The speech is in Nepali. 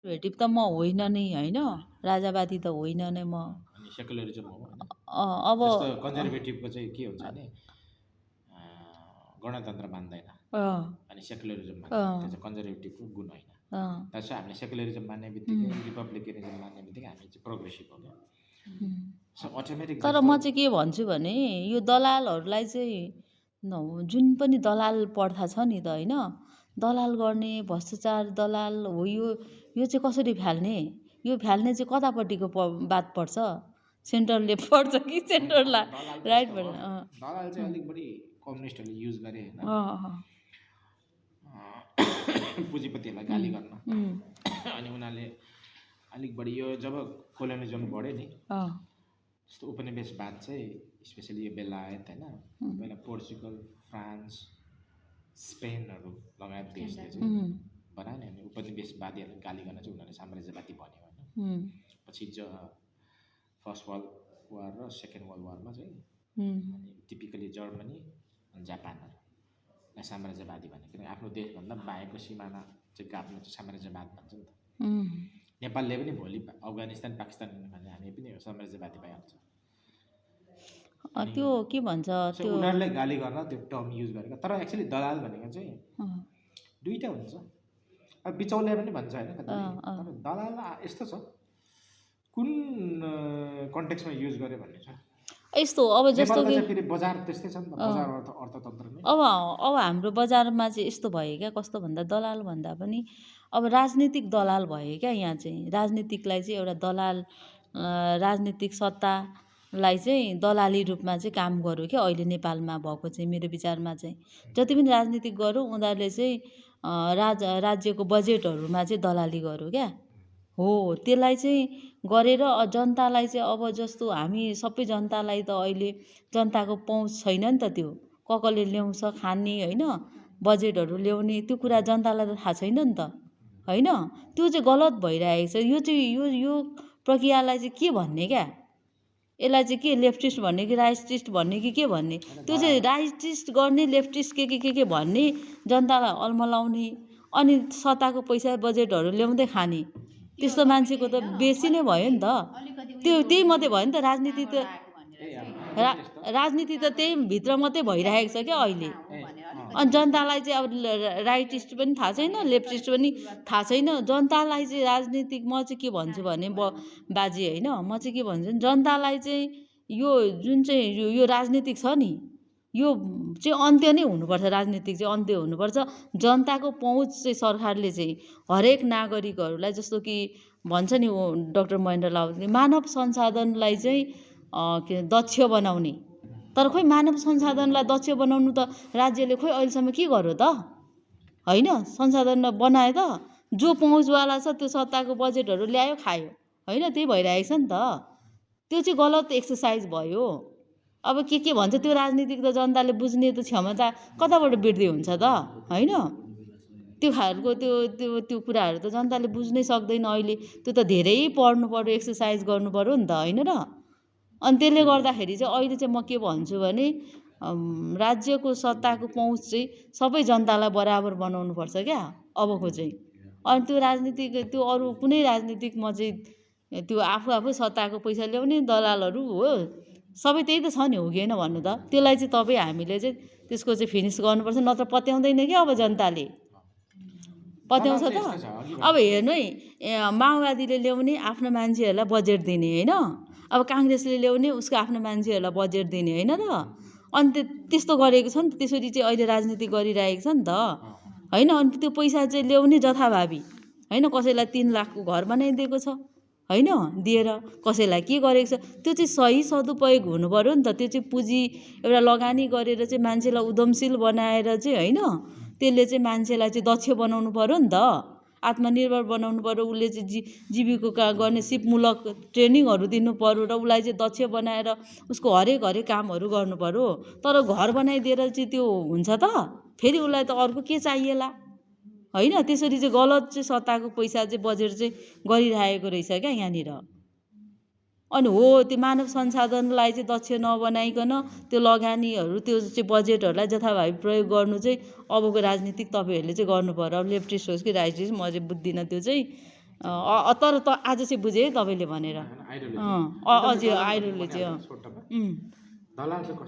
कन्जर्भेटिभ त म होइन नै होइन, राजावादी त होइन नै म। अनि सेकुलरिजम हो होइन। अब जस्तो कन्जर्भेटिभको चाहिँ के हुन्छ भने गणतन्त्र मान्दैन अनि सेकुलरिजम मान्दैन, त्यो चाहिँ कन्जर्भेटिभको गुण होइन। त्यसो हामीले सेकुलरिजम मान्ने बित्तिकै रिपब्लिकनिजम मान्ने बित्तिकै हामी चाहिँ प्रोग्रेसिभ हो क्या। So automatic. तर म चाहिँ के भन्छु भने यो दलालहरूलाई चाहिँ जुन पनि दलाल प्रथा छ नि त होइन, दलाल गर्ने भ्रष्टाचार दलाल हो यो चाहिँ कसरी फ्याल्ने, यो फ्याल्ने चाहिँ कतापट्टिको बात पर्छ, सेन्ट्रलले पर्छ कि सेन्ट्रललाई राइटबाट। दलाल चाहिँ अलिक बढी कम्युनिस्टहरूले युज गरे होइन, पुँजीपतिहरूलाई गाली गर्न। अनि उनीहरूले अलिक बढी यो जब कोलोनिजम बढ्यो नि, जस्तो उपनिवेशवाद चाहिँ स्पेसली यो बेलायत होइन, पहिला पोर्चुगल, फ्रान्स, स्पेनहरू लगायत देशले चाहिँ बनायो नि। अनि उपनिवेशवादीहरूलाई गाली गर्न चाहिँ उनीहरूले साम्राज्यवादी भन्यो होइन। पछि फर्स्ट वर्ल्ड वार र सेकेन्ड वर्ल्ड वारमा चाहिँ अनि टिपिकली जर्मनी अनि जापानहरूलाई साम्राज्यवादी भन्यो, किनकि आफ्नो देशभन्दा बाहेकको सिमाना चाहिँ काट्नु चाहिँ साम्राज्यवाद भन्छ नि त। नेपालले पनि भोलि अफगानिस्तान पाकिस्तान भने हामी पनि साम्राज्यवादी भइहाल्छ। त्यो के भन्छ त्यो उनीहरूले गाली गर्न त्यो टर्म युज गरेको। तर एक्चुअली दलाल भनेको चाहिँ दुईवटा हुन्छ, अब बिचौलिया पनि भन्छ होइन। तर दलाल यस्तो छ कुन कन्टेक्स्टमा युज गर्यो भन्ने छ यस्तो। अब जस्तो कि फेरि बजार त्यस्तै छ नि त, बजार अर्थतन्त्र नै। अब हाम्रो बजारमा चाहिँ यस्तो भयो क्या, कस्तो भन्दा दलाल भन्दा पनि अब राजनीतिक दलाल भयो क्या। यहाँ चाहिँ राजनीतिकलाई चाहिँ एउटा दलाल, राजनीतिक सत्तालाई चाहिँ दलाली रूपमा चाहिँ काम गरौँ क्या अहिले नेपालमा भएको चाहिँ। मेरो विचारमा चाहिँ जति पनि राजनीतिक गरौँ उनीहरूले चाहिँ राज्यको बजेटहरूमा चाहिँ दलाली गरौँ क्या हो। त्यसलाई चाहिँ गरेर जनतालाई चाहिँ अब जस्तो हामी सबै जनतालाई त अहिले जनताको पहुँच छैन नि त, त्यो कसले ल्याउँछ खाने होइन, बजेटहरू ल्याउने त्यो कुरा जनतालाई त थाहा छैन नि त होइन। त्यो चाहिँ गलत भइरहेको छ। यो चाहिँ यो प्रक्रियालाई चाहिँ के भन्ने क्या, यसलाई चाहिँ के लेफ्टिस्ट भन्ने कि राइटिस्ट भन्ने कि के भन्ने? त्यो चाहिँ राइटिस्ट गर्ने, लेफ्टिस्ट के भन्ने, जनतालाई अल्मलाउने अनि सत्ताको पैसा बजेटहरू ल्याउँदै खाने, त्यस्तो मान्छेको त बेसी नै भयो नि त। त्यही मात्रै भयो नि त। राजनीति त त्यही भित्र मात्रै भइरहेको छ क्या अहिले। अनि जनतालाई चाहिँ अब राइटिस्ट पनि थाहा छैन, लेफ्टिस्ट पनि थाहा छैन। जनतालाई चाहिँ राजनीतिक म चाहिँ के भन्छु भने बाजे होइन, म चाहिँ के भन्छु भने जनतालाई चाहिँ यो जुन चाहिँ यो राजनीतिक छ नि, यो चाहिँ अन्त्य नै हुनुपर्छ। राजनीतिक चाहिँ अन्त्य हुनुपर्छ। जनताको पहुँच चाहिँ सरकारले चाहिँ हरेक नागरिकहरूलाई, जस्तो कि भन्छ नि डाक्टर महेन्द्र लाउले, मानव संसाधनलाई चाहिँ दक्ष बनाउने। तर खोइ मानव संसाधनलाई दक्ष बनाउनु त राज्यले खोइ अहिलेसम्म के गर्यो त होइन। संसाधन बनायो त, जो पहुँचवाला छ त्यो सत्ताको बजेटहरू ल्यायो खायो होइन, त्यही भइरहेको छ नि त। त्यो चाहिँ गलत एक्सर्साइज भयो। अब के भन्छ त्यो राजनीतिक त जनताले बुझ्ने त क्षमता कताबाट वृद्धि हुन्छ त होइन। त्यो खालको त्यो कुराहरू त जनताले बुझ्नै सक्दैन अहिले। त्यो त धेरै पढ्नु पर्यो, एक्सर्साइज गर्नु पर्यो नि त होइन र। अनि त्यसले गर्दाखेरि चाहिँ अहिले चाहिँ म के भन्छु भने राज्यको सत्ताको पहुँच चाहिँ सबै जनतालाई बराबर बनाउनु पर्छ क्या अबको चाहिँ। अनि त्यो राजनीतिक त्यो अरू कुनै राजनीतिक म चाहिँ त्यो आफू सत्ताको पैसा ल्याउने दलालहरू हो, सबै त्यही त छ नि, हो कि होइन भन्नु त। त्यसलाई चाहिँ तपाईँ हामीले चाहिँ त्यसको चाहिँ फिनिस गर्नुपर्छ, नत्र पत्याउँदैन क्या अब जनताले। पत्याउँछ त। अब हेर्नु है, माओवादीले ल्याउने आफ्नो मान्छेहरूलाई बजेट दिने होइन, अब काङ्ग्रेसले ल्याउने उसको आफ्नो मान्छेहरूलाई बजेट दिने होइन र। अनि त्यस्तो गरेको छ नि त। त्यसरी चाहिँ अहिले राजनीति गरिरहेको छ नि त होइन। अनि त्यो पैसा चाहिँ ल्याउने जथाभावी होइन, कसैलाई 3 लाखको घर बनाइदिएको छ होइन दिएर, कसैलाई के गरेको छ, त्यो चाहिँ सही सदुपयोग हुनु पर्यो नि त। त्यो चाहिँ पुँजी एउटा लगानी गरेर चाहिँ मान्छेलाई उद्यमशील बनाएर चाहिँ होइन, त्यसले चाहिँ मान्छेलाई चाहिँ दक्ष बनाउनु पर्यो नि त, आत्मनिर्भर बनाउनु पर्यो। उसले चाहिँ जीविका गर्ने सिपमूलक ट्रेनिङहरू दिनु पर्यो र उसलाई चाहिँ दक्ष बनाएर उसको हरेक कामहरू गर्नु पर्यो। तर घर बनाइदिएर चाहिँ त्यो हुन्छ त? फेरि उसलाई त अर्को के चाहिएला होइन। त्यसरी चाहिँ गलत चाहिँ सत्ताको पैसा चाहिँ बजेट चाहिँ गरिरहेको रहेछ क्या यहाँनिर। अनि हो त्यो मानव संसाधनलाई चाहिँ दक्ष नबनाइकन त्यो लगानीहरू त्यो चाहिँ बजेटहरूलाई जथाभावी प्रयोग गर्नु चाहिँ अबको राजनीतिक तपाईँहरूले चाहिँ गर्नु पर्यो। अब लेफ्टिस्ट होस् कि राइटिस्ट म चाहिँ बुझ्दिनँ त्यो चाहिँ। तर त आज चाहिँ बुझेँ है तपाईँले भनेर आइडोलोजी अझै आइडोलोजी छोटोमा दलाल चाहिँ कस्तो